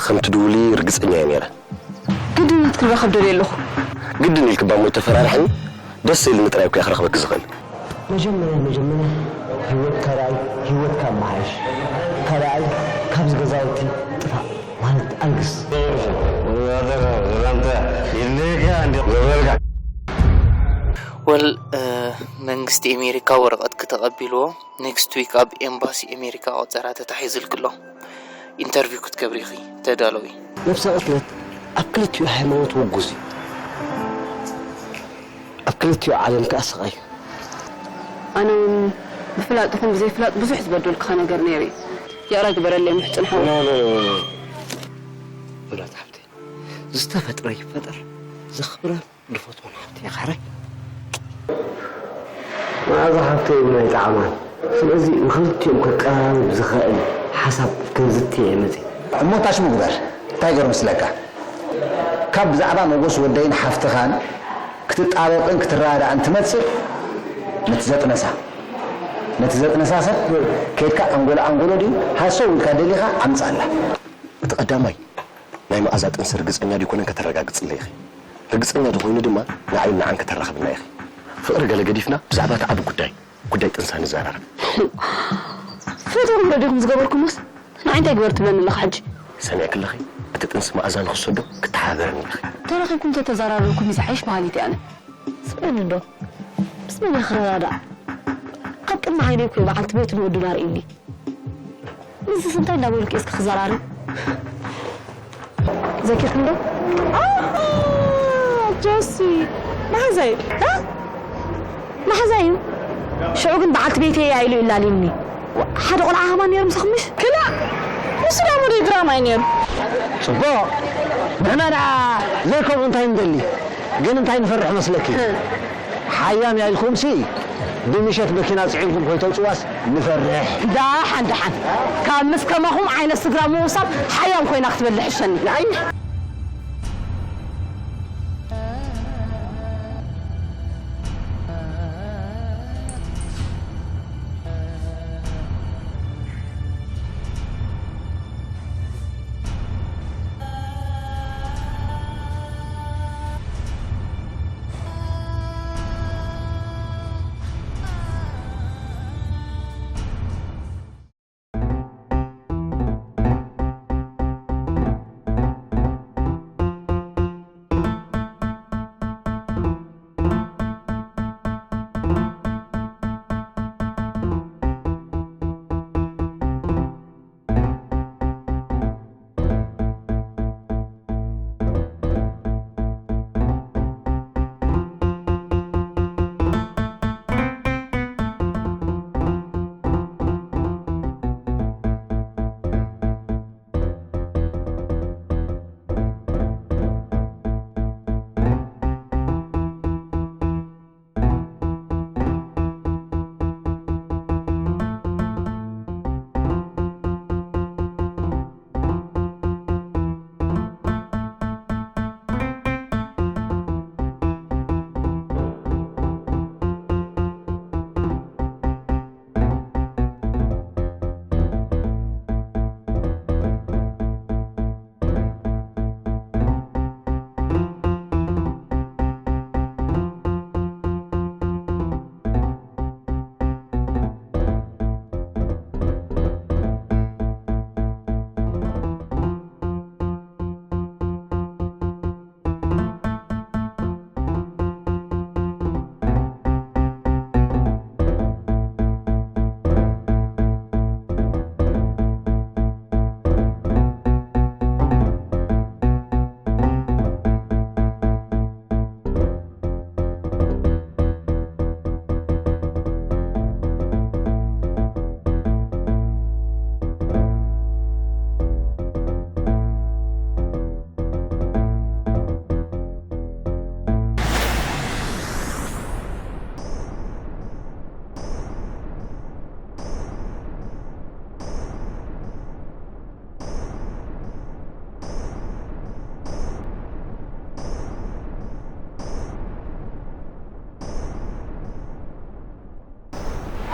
ከም ትድውሊ ርግጸኛ እየ ነይረ። ግድን ኢልኪ ክረኸብ ደልየ ኣለኹ። ግድን ኢልኪ እባ እሞ ተፈራርሕኒ፣ ደስ ኢልኒ ጥራይ እኮ እየ ክረኽበኪ ዝኽእል። መጀመርያ መጀመርያ ህይወትካ ርኣይ፣ ህይወትካ ኣመሓይሽ። ካልኣይ ካብዚ ገዛውቲ ጥፋእ ማለት ኣልግስ። ወል መንግስቲ ኣሜሪካ ወረቐትኪ ተቐቢልዎ። ኔክስት ዊክ ኣብ ኤምባሲ ኣሜሪካ ቆጸራ ተታሒዙልኪ ኣሎ። ኢንተርቪው ክትገብሪ ኢኺ፣ ተዳለዊ። ነብሰ ቅትለት ኣብ ክልቲኡ ሃይማኖት ውጉዝ እዩ። ኣብ ክልቲኡ ዓለም ከኣ ስቓይ እዩ። ኣነ እውን ብፍላጥ ይኹን ብዘይፍላጥ ብዙሕ ዝበደልኩኻ ነገር ነይሩ እዩ። ይቕረ ግበረለይ ምሕጽን ሓወይ። ኖ ኖ ኖ ኖ። ወላት ሓብተይ ዝተፈጥረ ይፈጠር ዘኽብረን ድፈትዎን ሓብተይ ይቕረ። መኣዛ ሓብተይ እውን ኣይጠዓማን። ስለዚ ንኽልቲኦም ከቀራርብ ዝኽእል ሓሳብ ክንዝቲ እየ መጺእ። እሞ እንታይ ሽሙ ግበር? እንታይ ገይሩ ምስለካ? ካብ ብዛዕባ መጎስ ወደይን ሓፍትኻን ክትጣበቕን ክትረዳዳእን ትመጽእ ነቲ ዘጥነሳ ነቲ ዘጥነሳ ሰብ ከይድካ ኣንጎሎ ኣንጎሎ ድዩ ሃሰው ኢልካ ደሊኻ ኣምጽኣላ። እቲ ቀዳማይ ናይ መኣዛ ጥንሲ ርግጸኛ ድይኮነን ከተረጋግጽለይ ኢኺ። ርግጸኛ ተኾይኑ ድማ ንዓይን ንዓን ከተራኽብና ኢኺ። ፍቕሪ ገለ ገዲፍና ብዛዕባ እቲ ዓቢ ጉዳይ ጉዳይ ጥንሳ ንዘራረብ። ፈቲኹም ዶ ዲኹም ዝገበርኩሞስ ንዓይ እንታይ ግበር ትብለኒ ኣለኻ ሕጂ? ሰሚዕኪ ኣለኺ? እቲ ጥንሲ መኣዛ ንኽሰዶ ክትሓባበረኒ ኢኺ። ተራኺብኩም ተተዘራረብኩም እዩ ዝሓይሽ በሃሊት እየ ኣነ። ስምዕኒ እንዶ ምስ መን እየ ክረዳዳእ? ኣብ ቅድሚ ዓይነይ እኮ እዩ በዓልቲ ቤቱ ንወዱ ኣርእዩኒ። ምስስ እንታይ እንዳበሉኪ እስኪ ክዘራረብ? ዘኪርክን ዶ? ኣሃ፣ ጆሲ መሓዛይ እ? መሓዛይ እዩ። ሽዑ ግን በዓልቲ ቤተይ እያ ኢሉ እዩ ላልዩኒ። ሓደ ቆልዓ ሃማን ነይሩ ምሳኹም ምሽ? ክላእ ንሱ ዳሞ ደይ ድራማ እዩ ነይሩ። ጽቡቕ። ንሕና ደኣ ዘይከምኡ እንታይ ንደሊ? ግን እንታይ ንፈርሕ መስለኪ? ሓያም እያ ኢልኩምሲ ብምሸት መኪና ጽዒንኩም ከይተውጽዋስ ንፈርሕ። ዳሓን ዳሓን ካብ ምስ ከማኹም ዓይነት ስድራ ምውሳብ ሓያም ኮይና ክትበልዕ ሕሸኒ። ንዓይ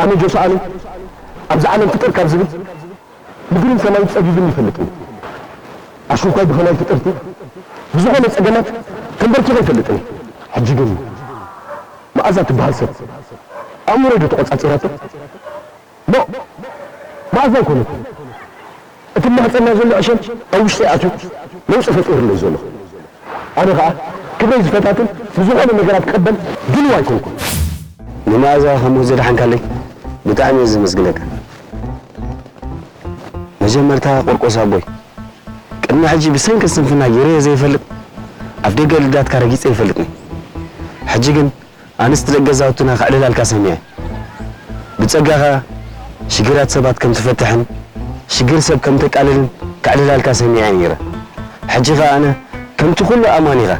ኣነ ጆስ ኣለ ኣብዚ ዓለም ፍጥር ካብ ዝብል ምድርን ሰማይ ጸቢብን ይፈልጥን። ኣሽንኳይ ብኸማይ ፍጥርቲ ብዝኾነ ጸገማት ተንበርኪኸ ኣይፈልጥን። ሕጂ ግን መኣዛ ትበሃል ሰብ ኣእምሮይ ዶ ተቖጻጺራቶ? ሞ መኣዛ ኣይኮነትን። እቲ ማህጸና ዘሎ ዕሸል ኣብ ውሽጠይ ኣትዩ ነውጺ ፈጢሩለይ ዘሎ። ኣነ ኸኣ ክብረይ ዝፈታትን ንዝኾነ ነገራት ክቕበል ድልው ኣይኮንኩን። ንመኣዛ ካብ ሞት ዘድሓንካለይ ብጣዕሚ እየ ዘመስግነካ። መጀመርታ ቆርቆስ ኣቦይ፣ ቅድሚ ሕጂ ብሰንኪ ስንፍና ገይረዮ ዘይፈልጥ ኣፍ ደገ ልዳትካ ረጊጸ ይፈልጥኒ። ሕጂ ግን ኣንስቲ ደቂ ገዛውትና ከዕልላልካ ሰሚዐ። ብጸጋኻ ሽግራት ሰባት ከም ትፈትሕን ሽግር ሰብ ከም ተቃልልን ከዕልላልካ ሰሚዐ ነይረ። ሕጂ ኸኣ ኣነ ከምቲ ኩሉ ኣማኒኻ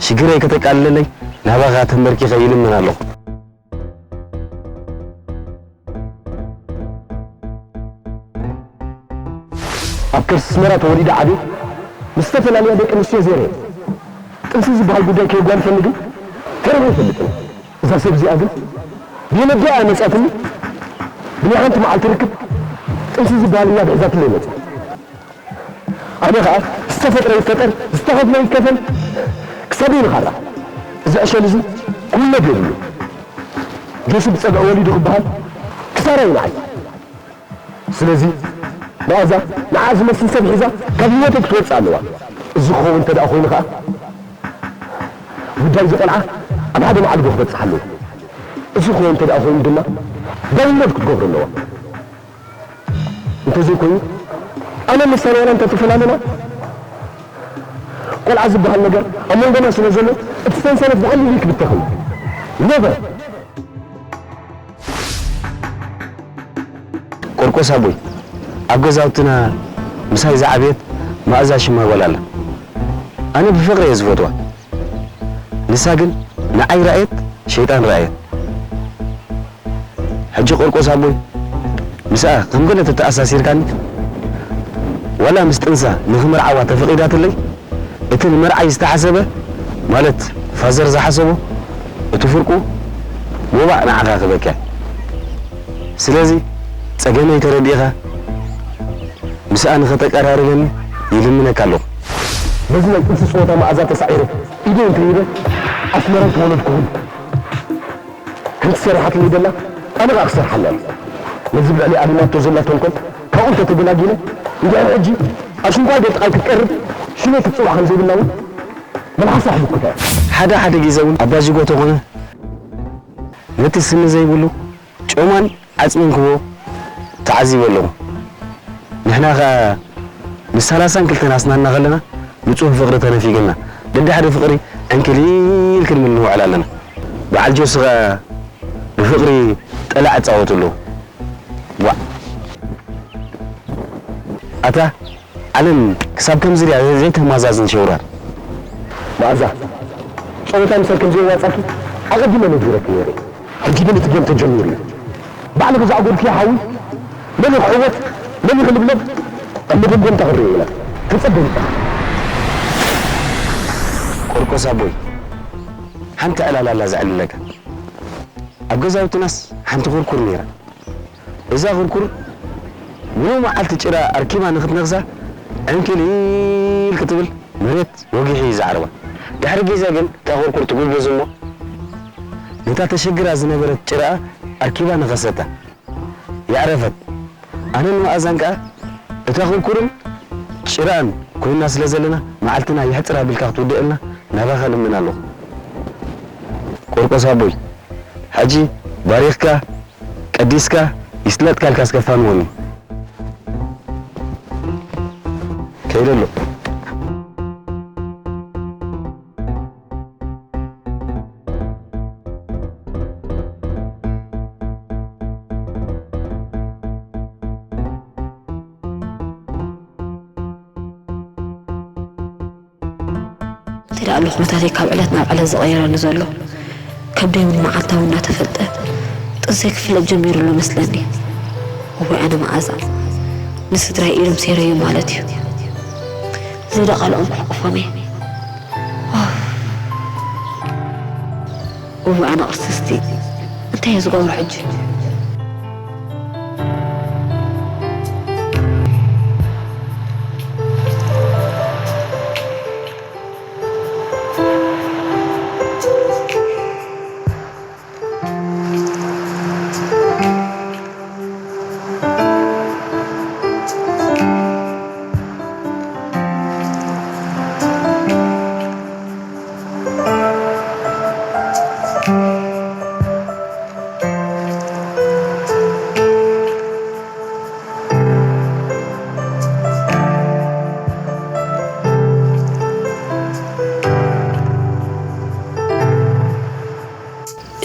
ሽግረይ ከተቃልለለይ ናባኻ ተንበርኪኸ ይልምን ኣለኹ። ኣብ ከርሲ ኣስመራ ተወሊደ ዓብየ፣ ምስ ዝተፈላለያ ደቂ ኣንስትዮ ዜረ። ጥንሲ ዝበሃል ጉዳይ ከየጓንፈኒ ግን ተረፍ ኣይፈልጥን። እዛ ሰብ እዚኣ ግን ብየመዳ እያ መጺኣትኒ። ብናይ ሓንቲ መዓልቲ ርክብ ጥንሲ ዝበሃል እናግሕዛትለይ መጺኣ። ኣነ ኸኣ ዝተፈጥረ ይፈጠር፣ ዝተኸፍለ ይከፈል፣ ክሳብ ይንኻራ። እዚ ዕሸል እዚ ኩነብ የብሉ። ጆሲ ብጸግዒ ወሊዱ ክበሃል ክሳራ እዩ ንዓይ። ስለዚ መኣዛ ንዓ ዝመስል ሰብ ሒዛ ካብ ህይወተይ ክትወጽእ ኣለዋ። እዚ ክኸውን እንተ ደኣ ኮይኑ ኸኣ ጉዳይ እዚ ቆልዓ ኣብ ሓደ ማዕልቦ ክበጽሕ ኣለዎ። እዚ ክኸውን እንተ ደኣ ኮይኑ ድማ ዳይሎድ ክትገብሮ ኣለዋ። እንተዘይኮይኑ ኣነ ምሳን ዋላ እንተተፈላለና ቆልዓ ዝበሃል ነገር ኣብ መንጎና ስለ ዘሎ እቲ ሰንሰለት ብቐሊሉ ክብተኽ እዩ። ነቨር። ቆርቆስ ኣቦይ፣ ኣብ ገዛውትና ምሳይ ዝዓበየት መኣዛ ሽማ ጓል ኣላ። ኣነ ብፍቕሪ እየ ዝፈትዋ። ንሳ ግን ንዓይ ረኣየት፣ ሸይጣን ረኣየት። ሕጂ ቆርቆስ ኣቦይ፣ ምስኣ ከም ገለ ተተኣሳሲርካኒ፣ ዋላ ምስ ጥንሳ ንኽምርዓዋ ተፈቒዳትለይ፣ እቲ ንመርዓይ ዝተሓሰበ፣ ማለት ፋዘር ዝሓሰቦ፣ እቲ ፍርቁ ሞባእ ንዓኻ ክበኪያ። ስለዚ ጸገመይ ተረዲእኻ ምስኣ ንኸተቀራርበኒ ይልምነካ ኣለኹ። በዚ ናይ ጥንሲ ጸወታ መኣዛ ተሳዒረ ኢደይ እንተሂበ ኣስመራ ኣይተወለድኩኹን። ከምቲ ሰሪሓትለይ ዘላ ኣነ ኸኣ ክሰርሓላ እየ። ነዚ ብልዕለይ ኣሊማቶ ዘላ ተንኮል ካብኡ እንተተገላጊለ እንድሕር ሕጂ ኣሽንኳይ ዶ ጥቓይ ክትቀርብ ሽመይ ክትጽዋዕ ከም ዘይብላ እውን መልሓሳ ሕልኩታ እያ። ሓደ ሓደ ግዜ እውን ኣባጅጎ ተኾነ ነቲ ስኒ ዘይብሉ ጮማን ዓጽምን ክቦ ተዓዚበ ኣለኹ። ንሕና ኸኣ ምስ ሰላሳን ክልተን ኣስናና ኸለና ንጹህ ፍቕሪ ተነፊግና ደድሕሪ ፍቕሪ ዕንክሊል ክንብል ንውዕል ኣለና። በዓል ጆሲ ኸኣ ብፍቕሪ ጠላዕ እጻወቱ ኣለዉ። ዋዕ! ኣታ ዓለም ክሳብ ከምዚ ድያ ዘይተማዛዝን ሸውራር። መኣዛ ጸወታ ምሳይ ከም ዘየዋጻኪ ኣቐዲመ ነጊረኪ ነይረ። ሕጂ ግን እቲ ጌም ተጀሚሩ እዩ። ባዕልኺ ዝኣጎድክዮ ሓዊ መን ክዕወት መን ክልብለብ ኣብ መደምደምታ ክንሪኦ ኢና። ክንጸበ ንጽናሕ። ቆርቆስ ኣቦይ፣ ሓንቲ ዕላል ኣላ ዘዕልለካ። ኣብ ገዛውትናስ ሓንቲ ኩርኩር ነይራ። እዛ ኩርኩር ሙሉእ መዓልቲ ጭራ ኣርኪባ ንኽትነኽሳ ዕንኪሊል ክትብል መሬት ወጊሑ እዩ ዝዓርባ። ድሕሪ ግዜ ግን እታ ኩርኩር ትጉብዝ እሞ ነታ ተሸግራ ዝነበረት ጭራኣ ኣርኪባ ነኸሰታ። የዕረፈት። ኣነን መኣዛን ከኣ እታ ኩርኩርን ጭራን ኮይንና ስለ ዘለና መዓልትና የሕጽር ኣቢልካ ክትውድኣልና ናባኻ ልምን ኣለኹ። ቆርቆስ ኣቦይ፣ ሕጂ ባሪኽካ ቀዲስካ ይስለጥካልካ እስከ ፋንወኒ። ከይደ ኣሎ። እንታይ ደኣ ኣሎ ኩነታተይ ካብ ዕለት ናብ ዕለት ዝቐየረኒ ዘሎ? ከብደይ እውን መዓልታዊ እናተፈልጠ ጥንሰይ ክፍለጥ ጀሚሩ ኣሎ መስለኒ። እዋይ ኣነ መኣዛ፣ ንስድራይ ኢዶም ሰይረዮም ማለት እዩ። ዘይደቓልኦም ክሕቁፎም እየ። እዋይ ኣነ ቅርስስቲ፣ እንታይ እየ ዝገብሮ ሕጂ?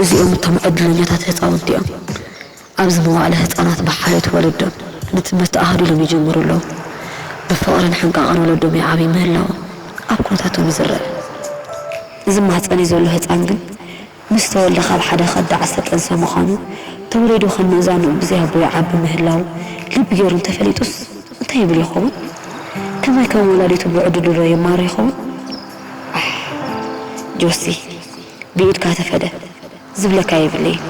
እዚኦም እቶም ዕድለኛታት ህፃውንቲ እዮም። ኣብዚ መዋዕለ ህፃናት ብሓልዮት ወለዶም ንትምህርቲ ኣህዲሎም ይጅምሩ ኣለዉ። ብፍቕርን ሕንቃቕን ወለዶም ይዓብዩ ምህላዉ ኣብ ኩነታቶም ይዝረብ። እዚ ማህፀን ዘሎ ህፃን ግን ምስ ተወልደ ካብ ሓደ ከዳዕ ዝተጠንሰ ምዃኑ፣ ተወሊዱ ከም ምእዛኑ ብዘይ ኣቦ ይዓቢ ምህላዉ ልቢ ገይሩ እንተፈሊጡስ እንታይ ይብል ይኸውን? ከማይ ከም ወላዲቱ ብዕድሉ ዶ የማሪ ይኸውን? ኣሕ፣ ጆሲ፣ ብኢድካ ተፈደ ዝብለካ የብለይን።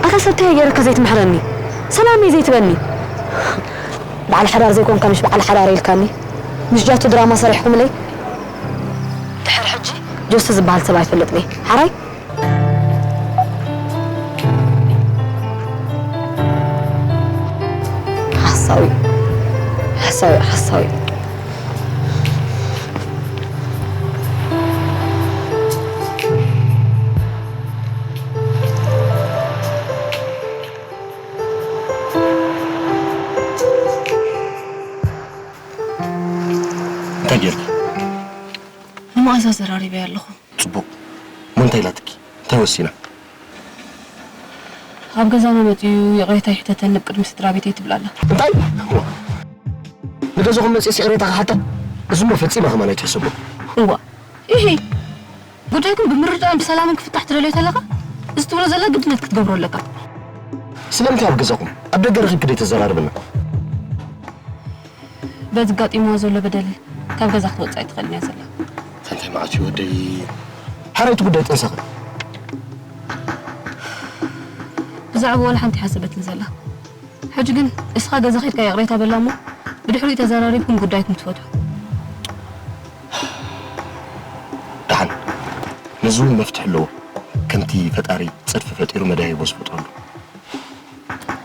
ኣታ ሰብ እንታይ ገይረካ ዘይትምሕረኒ? ሰላመይ ዘይትበኒ? በዓል ሓዳር ዘይኮንካ ምሽ በዓል ሓዳር ኢልካኒ? ምሽ ጃቱ ድራማ ሰሪሕኩምለይ? ድሕሪ ሕጂ ጆሲ ዝበሃል ሰብ ኣይፈልጥን እየ። ሓራይ? ሓሳዊ፣ ሓሳዊ፣ ሓሳዊ። እንታይ ጌርኪ? ንመኣዛ ዘራሪበያ ኣለኹ። ጽቡቕ። እሞ እንታይ ኢላትኪ? እንታይ ወሲና? ኣብ ገዛና መጺኡ ይቕሬታ ይሕተተኒ ኣብ ቅድሚ ስድራ ቤተይ ትብል ኣላ። እንታይ? ንገዛኹም መጺእስ ይቕሬታ ክሓታ? እዚ እሞ ፈጺመ ከማን ኣይትሕሰቦ። እዋ፣ ኢሂ። ጉዳይኩም ብምርድዳእን ብሰላምን ክፍታሕ ትደልዮ ተለኻ፣ እዚ ትብሎ ዘላ ግድነት ክትገብሮ ኣለካ። ስለምንታይ ኣብ ገዛኹም? ኣብ ደገ ረኺብኪ ደይ ተዘራርብና? በዚ ኣጋጢምዋ ዘሎ በደል ካብ ገዛ ክትወጽእ ኣይትኽእልን እያ ዘላ። እንታይ መዓት እዩ ወደይ? ሓራይቲ ጉዳይ ጥንሰኺ። ብዛዕባ ዋላ ሓንቲ ሓሰበትን ዘላ። ሕጂ ግን እስኻ ገዛ ኸድካ ይቕሬታ በላ እሞ ብድሕሪኡ ተዘራሪብኩም ጉዳይኩም ትፈትሑ። ደሓን፣ ነዚ እውን መፍትሒ ኣለዎ። ከምቲ ፈጣሪ ጸድፊ ፈጢሩ መዳይቦ ዝፈጥረሉ።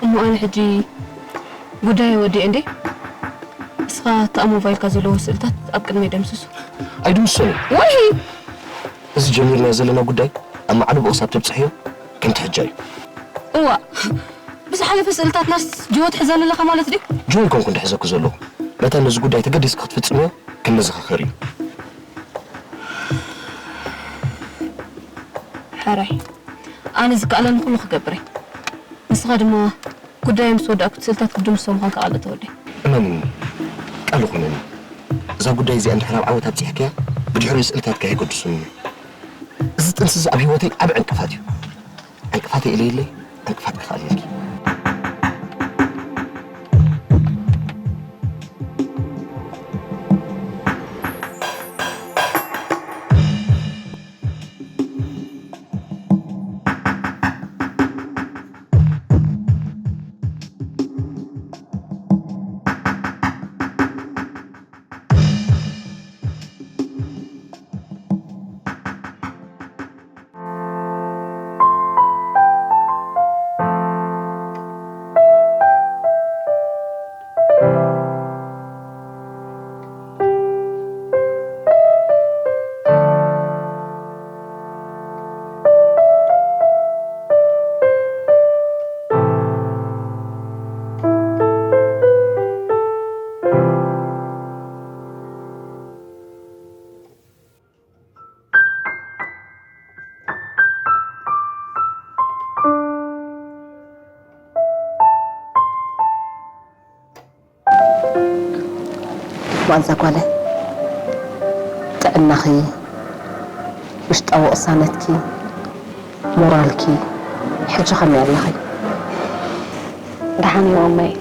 እሞ ኣነ ሕጂ ጉዳይ ወዲኤ እንዴ? እስኻ እታ ኣብ ሞባይልካ ዘለዉ ስእልታት ኣብ ቅድመይ ደምስሱ። ኣይድምስሶን እየ። ወይ! እዚ ጀሚርናዮ ዘለና ጉዳይ ኣብ ማዕለብኡ ክሳብ ተብጽሕዮ ከምቲ ሕጃ እዩ። እዋ፣ ብዝሓለፈ ስእልታትናስ ጅሆ ትሕዘኒ ኣለኻ ማለት ድዩ? ጅሆ ኣይኮንኩን ድሕዘኪ ዘለኹ። መታን ነዚ ጉዳይ ተገዲስኪ ክትፍጽምዮ ከም መዘኻኸሪ እዩ። ሕራይ፣ ኣነ ዝከኣለኒ ኩሉ ክገብር እየ። ንስኻ ድማ ጉዳይ ምስ ወዳእኩ እቲ ስእልታት ክትድምስሶ ምዃንካ ቃል እተወለይ። እመንኒ፣ ቃል ይኹነኒ። እዛ ጉዳይ እዚኣ እንድሕር ኣብ ዓወት ኣብጺሕካያ፣ ብድሕሪኡ ስእልታትካ ኣይገድሱን እዮም። እዚ ጥንሲ እዚ ኣብ ህይወተይ ዓቢ ዕንቅፋት እዩ። ዕንቅፋተይ ኢለይለይ፣ ዕንቅፋት ክኽኣል ኢልኪ። መኣዛ ጓለይ፣ ጥዕናኺ፣ ውሽጣዊ ቅሳነትኪ፣ ሞራልኪ፣ ሕጂ ከመይ ኣለኺ? ደሓን እየ ማማይ።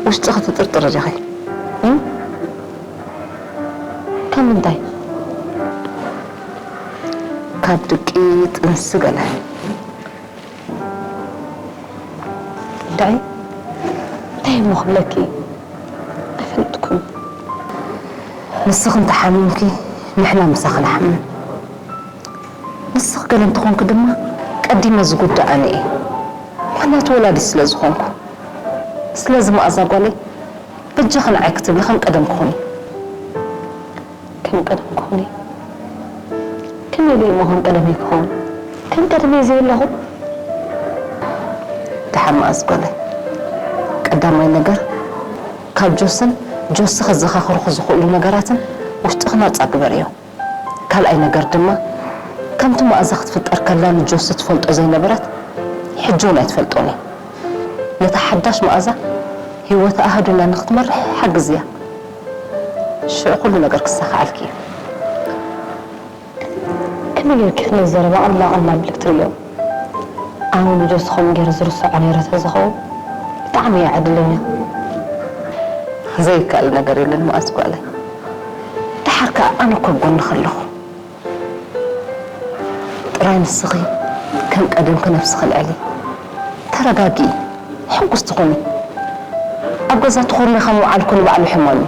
ውሽጥኺ ትጥርጥሪ ዲኺ? እም? ካብ ምንታይ? ካብ ድቂ፣ ጥንሲ ገለ። ዳይ፣ እንታይ እሞ ክብለኪ? ኣይፈልጥኩን። ንስኺ እንተሓሚምኪ፣ ንሕና ምሳኺ ንሓምም። ንስኺ ገለ እንተኾንኪ ድማ፣ ቀዲመ ዝጉዳእ ኣነ እየ። ምኽንያቱ ወላዲት ስለ ዝኾንኩ። ስለዚ መኣዛ ጓለይ፣ ሕጂ ኸ ንዓይ ክትብሊ ከም ቀደም ክኹኒ። ከም ቀደም ክኹኒ? ከመይ ኢለ እሞ ከም ቀደመይ ክኸውን? ከም ቀደመይ ዘየለኹ? ደሓን መኣዝ ጓለይ። ቀዳማይ ነገር፣ ካብ ጆስን ጆሲ ከዘኻኽሩኺ ዝኽእሉ ነገራትን ውሽጥኺ ናጻ ግበርዮ። ካልኣይ ነገር ድማ፣ ከምቲ መኣዛ ክትፍጠር ከላ ንጆሲ ትፈልጦ ዘይነበረት፣ ሕጂ እውን ኣይትፈልጦን እያ። ነታ ሓዳሽ መኣዛ ህይወታ ኣሃዱላ ንኽትመርሕ ሓግዝያ። ሽዑ ኩሉ ነገር ክሳኻዓልኪ እዩ። ከመይ ጌርኪ ነዚ ዘረባ ቀላል ቀላል ኣቢልኪ ትርእዮ? ኣነ ንጆሲ ከምኡ ገይረ ዝርስዖ ነይረ ተዝኸውን ብጣዕሚ እየ ዕድለኛ። ዘይከኣል ነገር የለን መኣዝ ጓለይ። ደሓር ከኣ ኣነ እኮ ኣብ ጎንኺ ኣለኹ። ጥራይ ንስኺ ከም ቀደምኪ ነብስኺ ኣልዕሊ። ተረጋግኢ። ሕጉስቲ ኩኒ። ኣብ ገዛ ትኹርኒኻ ምውዓል እኮ ንባዕሉ ሕማም እዩ።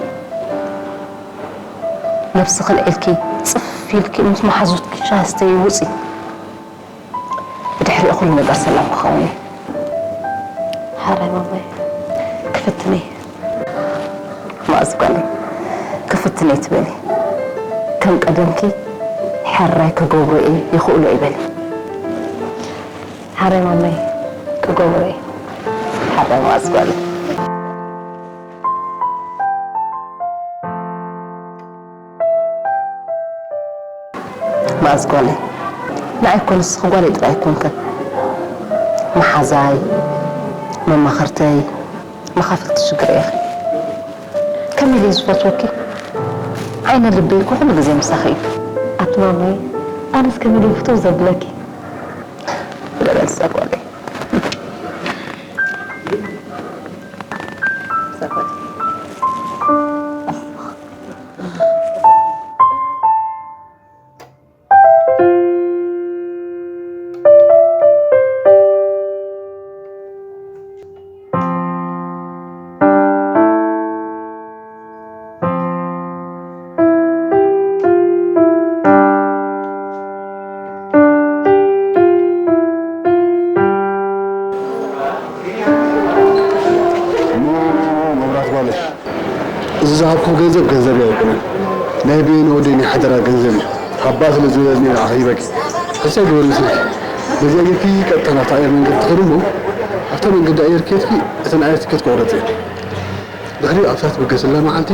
ነብስኺ ኣልዒልኪ፣ ጽፍ ኢልኪ ምስ መሓዙትኪ ሻሂ ስተዪ ውጺ። ብድሕሪኡ ኩሉ ነገር ሰላም ክኸውን እዩ። ሓራይ ማማይ፣ ክፍትን እየ። መኣዝ ጓለይ፣ ክፍትን እየ ትበሊ። ከም ቀደምኪ ሕራይ ክገብሮ እየ፣ ይኽእሎ እየ በሊ። ሓራይ ማማይ፣ ክገብሮ እየ። ሓራይ መኣዝ ጓለይ። መኣዝ ጓለይ፣ ንዓይ እኮ ንስኺ ጓለይ ጥራይ ኣይኮንክን። መሓዛይ፣ መማኸርተይ፣ መኻፈልቲ ሽግረይ ኢኺ። ከመይ ኢለ ዝፈትወኪ? ዓይነ ልበይ እኮ ኩሉ ግዜ ምሳኺ እዩ። ኣቲ ማማይ፣ ኣነስ ከመይ ኢለ ፍትው ዘብለኪ? ብለበል እዛ ጓለይ። እሞ መብራት ጓለይ፣ እዚ ዝሃብኩ ገንዘብ ገንዘብ ኣይኮነን። ናይ ቤን ወደይ ናይ ሓደራ ገንዘብ እዩ። ሃባ ስለ ዝበለኒ ንዓኺ ሂበኪ። ሕሳይ ግበሪ ስልኪ። በዚኣ ጌርኪ ቀጥታ ናብታ ኣየር መንገድ ትኸዲ እሞ፣ ኣብታ መንገዲ ኣየር ኬድኪ እተን ኣየር ትኬት ክቑረጽ እየን። ድሕሪኡ ኣብታ ትብገስላ መዓልቲ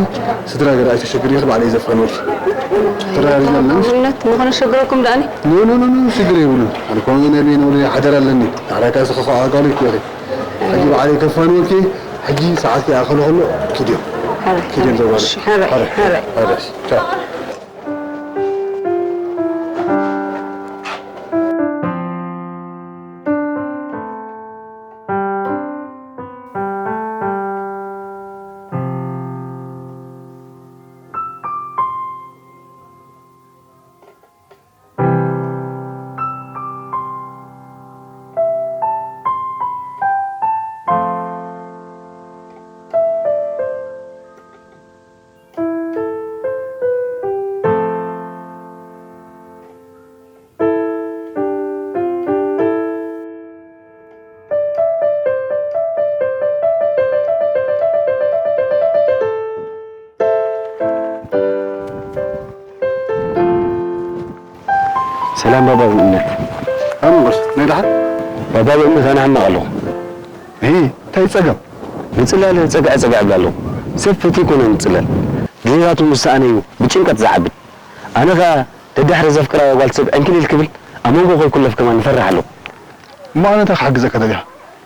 ስድራ ገለ ኣይተሸግሪ ኢኺ ባዕለይ ዘፋንወኪ። ተረዳዲእና ኣለና ምሽ? እውነት ንኸነሸግረኩም ደኣኒ? ኖ፣ ኖ፣ ኖ፣ ኖ፣ ሽግር የብሉን። ኣነ እኮ ናይ ቤን ወደይ ሓደራ ኣለኒ። ንዓኻ ከኣ ስኺ ከኣ ጓለይ እኮ ኢኺ። ሕጂ ባዕለይ ከፋንወኪ፣ ሕጂ ሰዓት ይኣኸለ ከሎ ኪድዮ። ሕራይ፣ ኪድዮ ሕራይ፣ ዘጓለ። እሺ፣ ሕራይ፣ ሕራይ፣ ሕራይ። ሕራይ፣ እሺ፣ ቻው። ሰላም ባባ ብእምነት። ኣምሮስ፣ ናይ ደሓን? ባባ ብእምነት ኣነ ሕማቕ ኣለኹ። እሂ፣ እንታይ ጸገም? ንጽላለ ጸግዐ ጸግዐ እብላ ኣለኹ። ሰብ ፈትዩ ኮነ ንጽላል። ግዜታቱ ምስ ሰኣነ እዩ ብጭንቀት ዝዓቢ። ኣነ ኸኣ ደድሕሪ ዘፍቅራ ጓል ሰብ ዕንክሊል ክብል ኣብ መንጎ ከይኩለፍ ከማን እፈርሕ ኣለኹ። እሞ ኣነ እንታይ ክሕግዘካ ደሊኻ?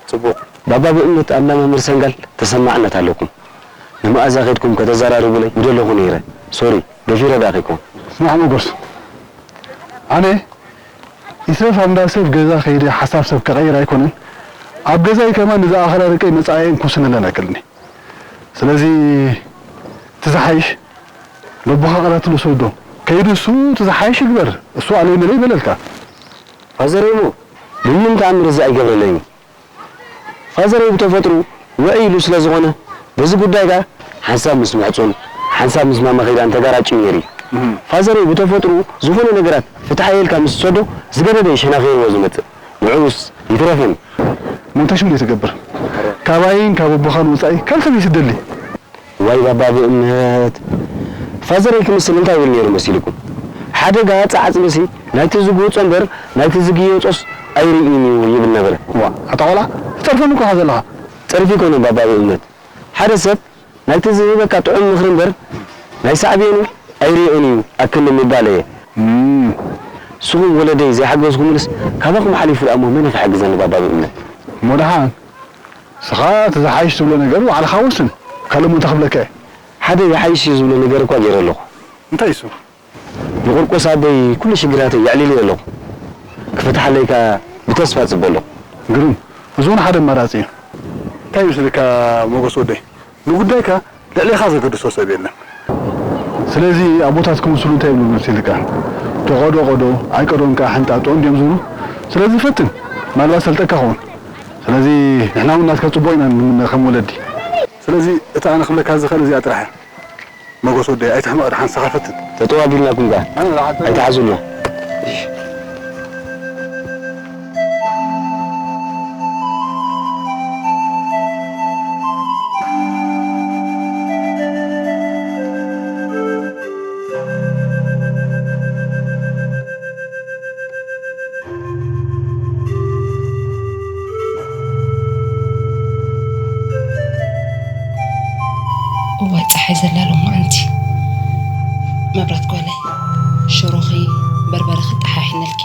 ጽቡቕ። ባባ ብእምነት ኣብ እንዳ መምህር ሰንጋል ተሰማዕነት ኣለኩም። ንመኣዛ ከድኩም ከተዘራርቡለይ ምደለኹ ነይረ። ሶሪ፣ ደፊረ ደኣ ከይኮን። ስማዕ ሞጎስ፣ ኣነ ይትረፍ ኣብ እንዳ ሰብ ገዛ ከይደ ሓሳብ ሰብ ክቐይር ኣይኮነን። ኣብ ገዛይ ከማን ንዝኣኸላ ደቀይ መጻኢየን ክውስነለን ኣይክእልን እየ። ስለዚ እቲ ዝሓይሽ ለቦኻ ቃላት ልውሰዶ። ከይዱ እሱ እቲ ዝሓይሽ ይግበር። እሱ ኣለይ መለይ ይበለልካ። ፋዘረይ እሞ ብምንም ተኣምር እዚ ኣይገብረለይን እዩ። ፋዘረይ ብተፈጥሩ ውዑይ ኢሉ ስለ ዝኾነ፣ በዚ ጉዳይ ከኣ ሓንሳብ ምስ ምዕጾን ሓንሳብ ምስ ማማ ከይዳን ተጋራጭዩ ነይሩ እዩ። እህ። ፋዘረይ ብተፈጥሩ ዝኾነ ነገራት ፍትሓየ ኢልካ ምስ ትሰዶ፣ ዝገደደ እዩ ሸናኺርዎ ዝመጽእ። ንዕኡስ ይትረፈኒ። ሞንታሽ ምን ትገብር? ካባይን ካብ ኣቦኻን ወጻኢ ካልእ ሰብ ይስደሊ። ዋይ ባባ ብእምነት፣ ፋዘረይ ክምስል እንታይ ይብል ነይሩ መሲልኩም? ሓደጋ ጸዓጽመሲ ናይቲ ዝግውጾ እምበር ናይቲ ዝግየጾስ ኣይርእይን እዩ ይብል ነበረ። ዋ፣ ኣታ ቆልዓ፣ ትጸርፈኒ እኮ ኢኻ ዘለኻ። ጸርፊ ኣይኮነን ባባ ብእምነት። ሓደ ሰብ ናይቲ ዝህበካ ጥዑም ምኽሪ እምበር ናይ ሳዕቤኑ ኣይርእዮን እዩ ኣክል ንምባል እየ። እም። ንስኹም ወለደይ ዘይሓገዝኩምንስ ካባኹም ሓሊፉ ደኣ እሞ መን እዩ ክሕግዘኒ ባባ ብእምነት? እሞ ደሓን፣ ንስኻ እቲ ዝሓይሽ ትብሎ ነገር ባዕልኻ ወስን። ካልእ እሞ እንታይ ክብለካ እየ? ሓደ ይሓይሽ እዩ ዝብሎ ነገር እኳ ገይረ ኣለኹ። እንታይ እሱ? ንቁርቆስ ኣቦይ ኩሉ ሽግራተይ የዕሊለዮ ኣለኹ። ክፈትሓለይ ከኣ ብተስፋ እጽበ ኣለኹ። ግሩም። እዚ እውን ሓደ ኣማራጺ እዩ። እንታይ ይመስለካ ሞገስ ወደይ? ንጉዳይካ ልዕሌኻ ዘገድሶ ሰብ የለን። ስለዚ ኣቦታት ክምስሉ እንታይ ይብሉ መሲልካ? ተቐዶ ቀዶ፣ ኣይቀዶን ከኣ ሕንጣጦ እንድዮም ዝብሉ። ስለዚ ፈትን፣ ምናልባት ሰልጠካ ክኸውን። ስለዚ ንሕና እውን ናትካ ጽቡቕ ኢና ንምነ ከም ወለዲ። ስለዚ እቲ ኣነ ክብለካ ዝኽእል እዚኣ ጥራሕ እያ። መጎስ ወደይ፣ ኣይትሕመቕ፣ ደሓን ንስኻ ፈትን። ተጠዋቢልናኩም ከኣ። ኣነ ደሓን ኣይትሓዙልና። እዋይ፣ ጸሓይ ዘላ ሎማዓንቲ። መብራት ጓለይ፣ ሽሮኺ በርበረኺ ጠሓሒነልኪ።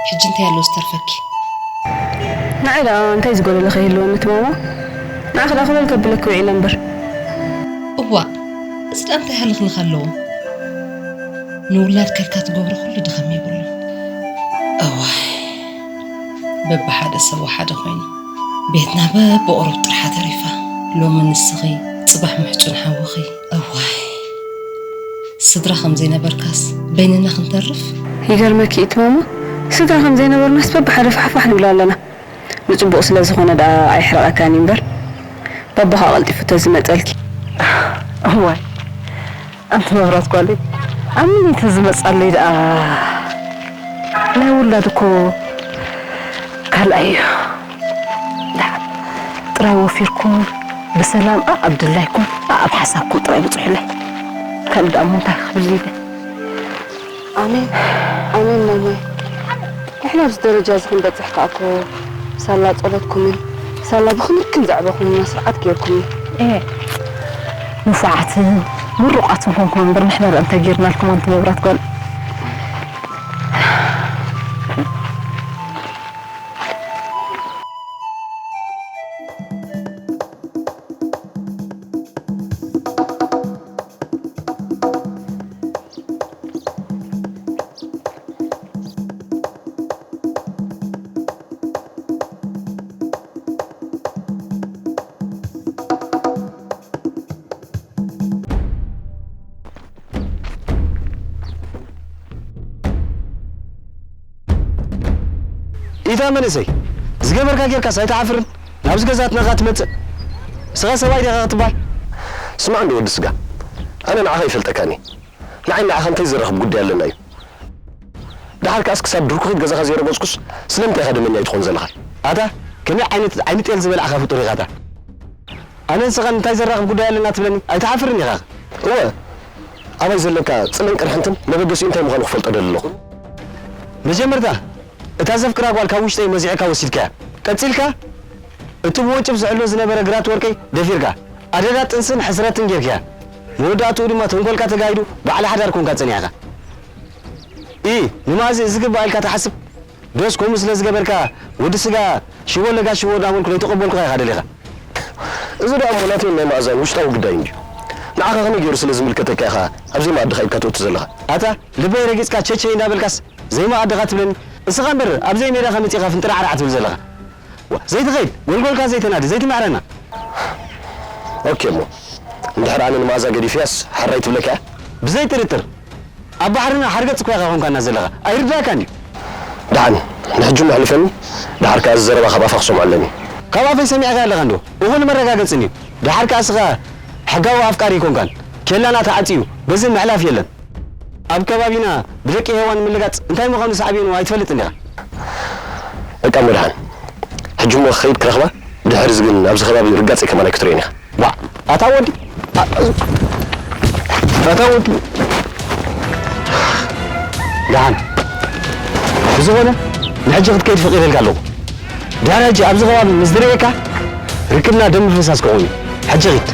ሕጂ እንታይ ኣሎ ዝተርፈኪ? ንዓይ ደኣ እንታይ ዝጎደለ ከይህልወኒ እቲ ማማ? ንዓኺ ደኣ ኮለል ከብለኪ ውዒለ እምበር። እዋእ፣ እዚ ደኣ እንታይ ሃለኽለኽ ኣለዎ? ንውላድ ከልካ ትገብሮ ኩሉ ድኸም የብሉን። እዋይ፣ በብሓደ ሰብ ወሓደ ኮይኑ፣ ቤትና በብቑሩብ ጥርሓ ተሪፋ። ሎሚ ንስኺ፣ ጽባሕ ምሕጹን ሓውኺ። እዋይ፣ ስድራ ከም ዘይነበርካስ በይንና ክንተርፍ? ይገርመኪ እቲ ማማ፣ ስድራ ከም ዘይነበርናስ በብሓደ ፋሕፋሕ ንብል ኣለና። ንጽቡቕ ስለ ዝኾነ ደኣ ኣይሕረቐካን እዩ እምበር፣ ባባኻ ቀልጢፉ ተዝመጸልኪ። እዋይ፣ ኣንቲ መብራት ጓለይ፣ ኣብ ሚኒት ዝመጻለይ ደኣ ናይ ውላድ እኮ ካልኣይ እዩ። ደሓን ጥራይ ወፊርኩም ብሰላም ኣኣብ ድላይኩም ኣኣብ ሓሳብኩም ጥራይ ብጽሑለይ። ካልእ ደኣ እሞ እንታይ ክብል ኢለ? ኣሜን፣ ኣሜን ማማይ። ንሕና ኣብዚ ደረጃ እዚ ክንበጽሕ ከኣ እኮ ሳላ ጸሎትኩምን ሳላ ብኽብርክን ዘዕበኹምና ስርዓት ጌርኩምና። ኤ፣ ንፉዓትን ምሩቓትን ኮንኩም እምበር ንሕና ደኣ እንታይ ጌርናልኩም ኣንቲ መብራት ጓል? ኢታ መንእሰይ፣ ዝገበርካ ጌርካስ ኣይትሓፍርን? ናብዚ ገዛትና ኸኣ ትመጽእ? ንስኻ ሰብኣይ ዲኻ ክትበሃል? ስማዕ እንዶ ወዲ ስጋ፣ ኣነ ንዓኻ ይፈልጠካን እየ። ንዓይ ንዓኻ እንታይ ዘራኽብ ጉዳይ ኣለና እዩ? ደሓር ከኣስ ክሳብ ድርኩኺት ገዛኻ ዘይረገጽኩስ ስለምንታይ ኢኻ ደመኛይ ትኾን ዘለኻ? ኣታ ከመይ ዓይነት ዓይኒ ጤል ዝበላዕካ ፍጡር ኢኻ ኣታ? ኣነ ንስኻን እንታይ ዘራኽብ ጉዳይ ኣለና ትብለኒ? ኣይትሓፍርን ኢኻ? እወ፣ ኣባይ ዘለካ ጽልእን ቅርሕንትን መበገሲኡ እንታይ ምዃኑ ክፈልጦ ደሊ ኣለኹ። መጀመርታ እታ ዘፍቅራ ጓል ካብ ውሽጠይ መዚዕካ ወሲድካያ። ቀጺልካ እቲ ብወጭፍ ዝዕሎ ዝነበረ ግራት ወርቀይ ደፊርካ፣ ኣደዳ ጥንስን ሕስረትን ጌርካያ። መወዳእትኡ ድማ ተንኮልካ ተጋሂዱ በዓል ሓዳር ኮንካ ጸኒሕካ። ኢ፣ ንመኣዚ እዚ ግባእ ኢልካ ትሓስብ? ዶስ ከምኡ ስለ ዝገበርካ ወዲ ስጋ ሽቦ ለጋ ሽቦ እናበልኩ ዘይተቐበልኩኻ ኢኻ ደሊኻ። እዚ ደኣ እሞ ናተይን ናይ መኣዛን ውሽጣዊ ጉዳይ እንድዩ። ንዓኻ ከመይ ገይሩ ስለ ዝምልከተካ ኢኻ ኣብ ዘይመኣዲ ከይድካ ትእቱ ዘለኻ? ኣታ ልበይ ረጊጽካ ቸቸይ እንዳበልካስ ዘይመኣድኻ ትብለኒ? እስኻ እምበር ኣብ ዘይሜዳኻ መጺኻ ፍንጥራዕራዕ ትብል ዘለኻ። ዋ፣ ዘይትኸይድ፣ ጎልጎልካ ዘይተናዲ፣ ዘይትምሕረና። ኦኬ እሞ፣ እንድሕር ኣነ ንመኣዛ ገዲፈያስ፣ ሕራይ ትብለካ እያ? ብዘይ ጥርጥር፣ ኣብ ባሕርና ሓርገጽ እኳ ኢኻ ኮንካና ዘለኻ። ኣይርድኣካን እዩ። ደሓን፣ ንሕጂ እሞ ኣሕልፈኒ፣ ደሓር ከኣ እዚ ዘረባ ካብ ኣፋ ክሰምዖ ኣለኒ። ካብ ኣፈይ ሰሚዕካዮ ኣለኻ እንዶ? እኹል መረጋገጺ እንድዩ። ደሓር ከኣ እስኻ ሕጋዊ ኣፍቃሪ ኣይኮንካን። ኬላና ተዓጽዩ፣ በዚ ምሕላፍ የለን። ኣብ ከባቢና ብደቂ ሄዋን ምልጋጽ እንታይ ምዃኑ ሳዕቤኑ ኣይትፈልጥን ዲኻ? በቃ እሞ ደሓን። ሕጂ እሞ ክኸይድ ክረኽባ፣ ድሕሪዚ ግን ኣብዚ ከባቢ ርጋጸይ ከማን ኣይክትርእዮን ኢኻ። ዋእ፣ ኣታ ወዲ፣ ፈተውት ደሓን ብዝኾነ ንሕጂ ክትከይድ ፈቒደልካ ኣለኹ። ድሕሪ ሕጂ ኣብዚ ከባቢ ምስ ዝርእየካ ርክብና ደም ምፍሳስ ክኸውን እዩ። ሕጂ ኺድ።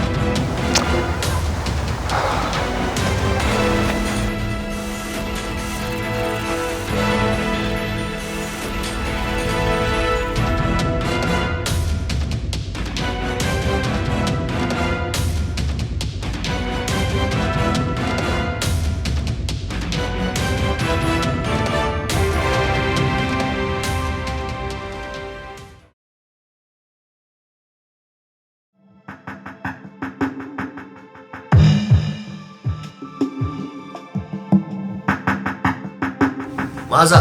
ማዛ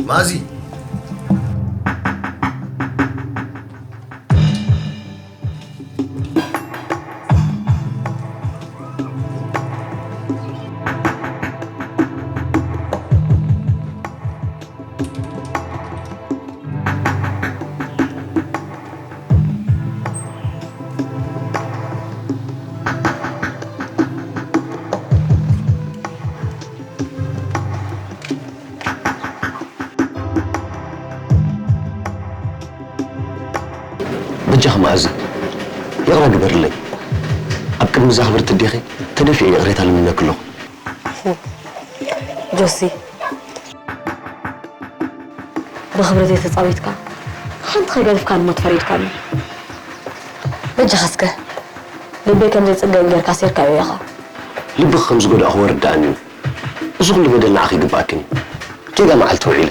ማዚ በጃኺ መኣዚ፣ ይቕረ ግበርለይ። ኣብ ቅድሚ እዛ ክብርቲ ኣዴኺ ተደፊዐ ይቕሬታ ልምነኪ ኣለኹ። ጆሲ፣ ብኽብረተይ ተጻዊትካ፣ ሓንቲ ከይገደፍካኒ እሞ ትፈሪድካኒ። በጃኻ እስከ ልበይ ከም ዘይጽገን ጌርካ ኣሲርካዮ ኢኻ። ልብኺ ከም ዝጎዳእኽዎ ርድኣኒ እዩ። እዚ ኩሉ በደል ንዓኺ ይግብኣክን እዩ። ጌጋ መዓልቲ ውዒለ።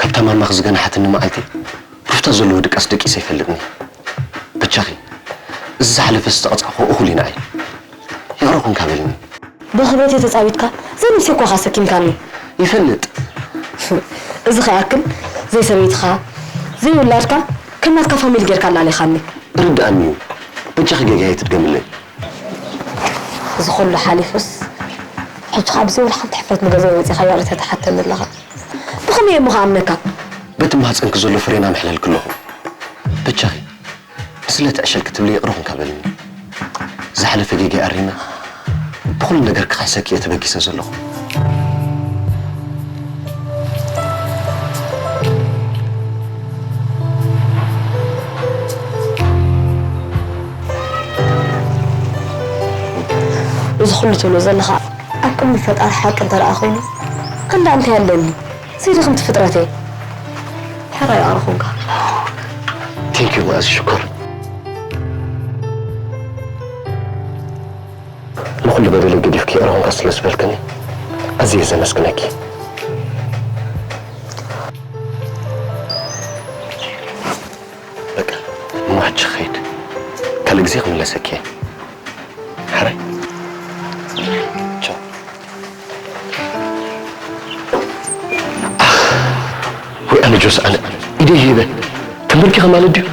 ካብታ ማማኺ ዝገናሓትኒ መዓልቲ ሩፍታ ዘለዎ ድቃስ ደቂሰ ኣይፈልጥን እየ። በጃኺ፣ እዚ ዝሓለፈ ዝተቐጻዕክዎ እኹል እዩ ንዓይ። ይቕረ ኮንካ በልኒ። ብኽብረተይ ተጻዊትካ፣ ዘይነብሰይ እኮ ኢኻ ኣሰኪምካኒ። ይፈልጥ። እዚ ከይኣክል፣ ዘይሰበይትኻ፣ ዘይውላድካ፣ ከም ናትካ ፋሚሊ ጌርካ ኣላሊኻኒ። ርድኣኒ እዩ። በጃኺ ጌጋይ ኣይትድገምለይ። እዚ ኩሉ ሓሊፉስ፣ ሕጂ ኸኣ ብዘይ ወላ ሓንቲ ሕፍረት ንገዛይ መጺኻ ይቕሬታ ትሓተኒ ኣለኻ። ብኸመይ እየ እሞ ክኣምነካ? በቲ ማህጸንኪ ዘሎ ፍሬና ምሕለልኪ ኣለኹ። በጃኺ፣ ንስለ ትዕሸል ክትብሊ ይቕረ ኮንካ በልኒ። ዝሓለፈ ጌጋይ ኣሪመ፣ ብኹሉ ነገርኪ ክሕሰኪ እየ ተበጊሰ ዘለኹ። እዚ ኩሉ ትብሎ ዘለኻ ኣብ ቅድሚ ፈጣሪ ሓቂ እንተ ደኣ ኮይኑ፣ ኣንዳ እንታይ ኣለኒ? ዘይደኽምቲ ፍጥረት እየ። ሕራይ ይቕረ ኮንካ። ቴንኪዩ መኣዝ ሽኮር። ንኹሉ በደለይ ገዲፍኪ ይቕረ ኮንካ ስለ ዝበልክኒ ኣዝየ ዘመስግነኪ። በቃ፣ እሞ ሕጂ ክኸይድ። ካልእ ግዜ ክምለሰኪ እየ። ሕራይ። ቻው። ወይ ኣነ ጆስ፣ ኣነ ኢደይ ሂበ ተንበርኪኸ ማለት ድዩ?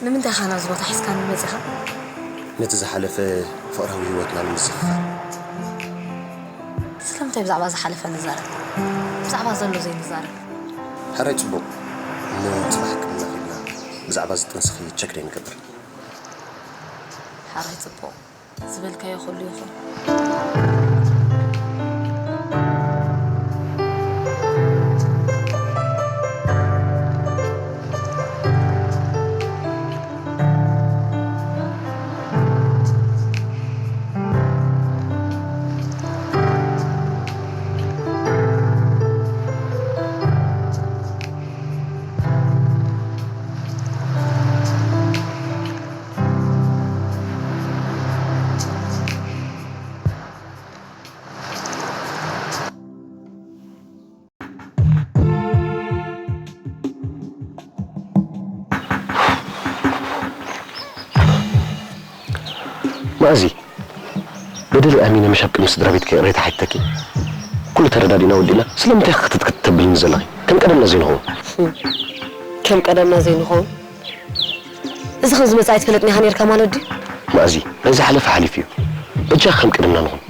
ንምንታይ ኢኻ ናብዚ ቦታ ሒዝካኒ መጺኻ? ነቲ ዝሓለፈ ፍቕራዊ ህይወትና ንምዝኽኻር። ስለምንታይ ብዛዕባ ዝሓለፈ ንዛረብ? ብዛዕባ ዘሎ ዘይንዛረብ? ሕራይ ጽቡቕ። እሞ ጽባሕ ሕክምና ኺድና ብዛዕባ እዚ ጥንስኺ ቸክ ደይ ንገብር። ሕራይ ጽቡቕ። ዝበልካዮ ኩሉ ይኹን። ማእዚ፣ በደለይ ኣሚነ ምሽ ኣብ ቅድሚ ስድራ ቤትኪ ይቕሬታ ሓቲተኪ? ኩሉ ተረዳዲእና ወዲእና፣ ስለምንታይ ኢኺ ክትክትክት ተብልኒ ዘለኺ? ከም ቀደምና ዘይንኸውን። ከም ቀደምና ዘይንኸውን? እዚ ከም ዝመጽእ ኣይትፈልጥን ኢኻ ነይርካ ማለት ድዩ? ማእዚ፣ ናይ ዝሓለፈ ሓሊፉ እዩ። በጃኺ ከም ቀደምና ንኹን።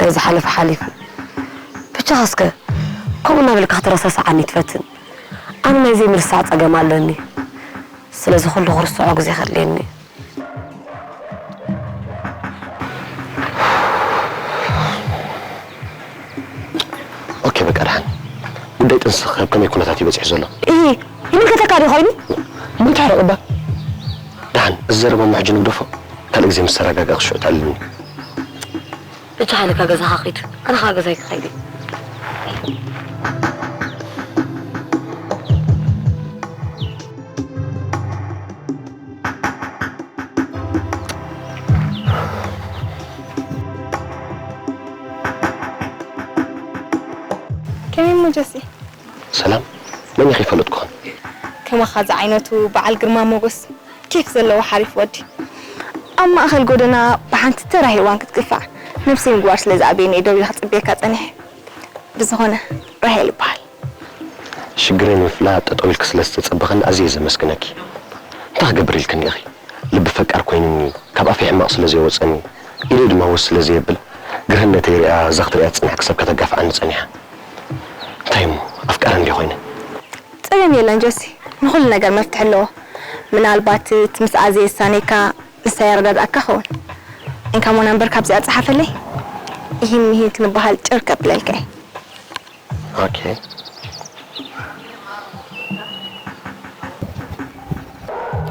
ናይ ዝሓለፈ ሓሊፉ። በጃኻ እስከ ከምኡ እናበልካ ክትረሳስዓኒ ትፈትን። ኣነ ናይ ዘይምርሳዕ ጸገም ኣለኒ። ስለዚ ኩሉ ክርስዖ ግዜ ከድልየኒ። ኦኬ፣ በቃ ደሓን። ጉዳይ ጥንስኺ ኣብ ከመይ ኩነታት እዩ በጺሑ ዘሎ? እሂ፣ ይምልከተካ ድዩ ኮይኑ? እሞ እንታይ ሕረቕ እባ? ደሓን፣ እዚ ዘረባ እሞ ሕጂ ንግደፎ። ካልእ ግዜ ምስ ተረጋጋእኺ ሽዑ ተዕልልኒ። በጃኻ ኢለካ ገዛኻ ኺድ። ኣነ ኸኣ ገዛይ ክኸይድ እየ። ከመይ እሞ ጀሲ? ሰላም፣ መን ኢኺ ይፈልጥኩኽን? ከማኻ ዝዓይነቱ በዓል ግርማ ሞገስ፣ ኬፍ ዘለዎ ሓሪፍ ወዲ። ኣብ ማእኸል ጎደና ብሓንቲ ተራ ሄዋን ክትግፋዕ ነብሰይ ምግባር ስለ ዝኣበየኒ እየ ደው ኢለ ክጽበየካ ጸኒሐ። ብዝኾነ፣ ራሄል እበሃል። ሽግረይ ንምፍላጥ ጠጠው ኢልኪ ስለ ዝተጸበኽኒ ኣዝየ ዘመስግነኪ። እንታይ ክገብር ኢልክኒ ኢኺ? ልቢ ፈቃር ኮይኑኒ፣ ካብ ኣፈይ ሕማቕ ስለ ዘይወጸኒ፣ ኢደይ ድማ ወስ ስለ ዘየብል፣ ግርህነተይ ሪኣ እዛ ክትሪኣ ዝጸናሕኪ ሰብ ከተጋፍዓኒ ጸኒሓ። እንታይ እሞ፣ ኣፍቃሪ እንድየ ኮይነ። ጸገም የለን ጆሲ፣ ንኹሉ ነገር መፍትሒ ኣለዎ። ምናልባት እቲ ምስኣ ዘየሳነየካ ንሳ የረዳድኣካ ኸውን። እንካ ሞና እምበር ካብዚኣ ጸሓፈለይ። ይህን ይህን ክንበሃል ጭር ከብለልካ እየ። ኦኬ።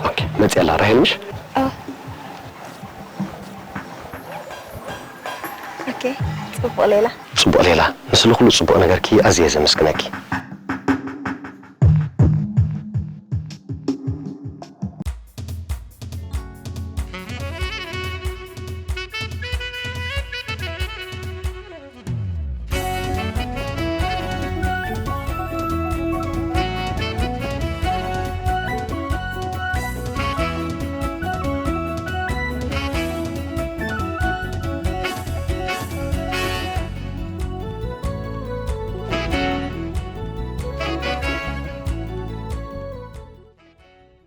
ኦኬ፣ መጽያ ኣላ ራሄል ምሽ? ኦ። ኦኬ፣ ጽቡቕ ሌላ። ጽቡቕ ሌላ፣ ንስለ ኩሉ ጽቡቕ ነገርኪ ኣዝየ ዘመስግነኪ።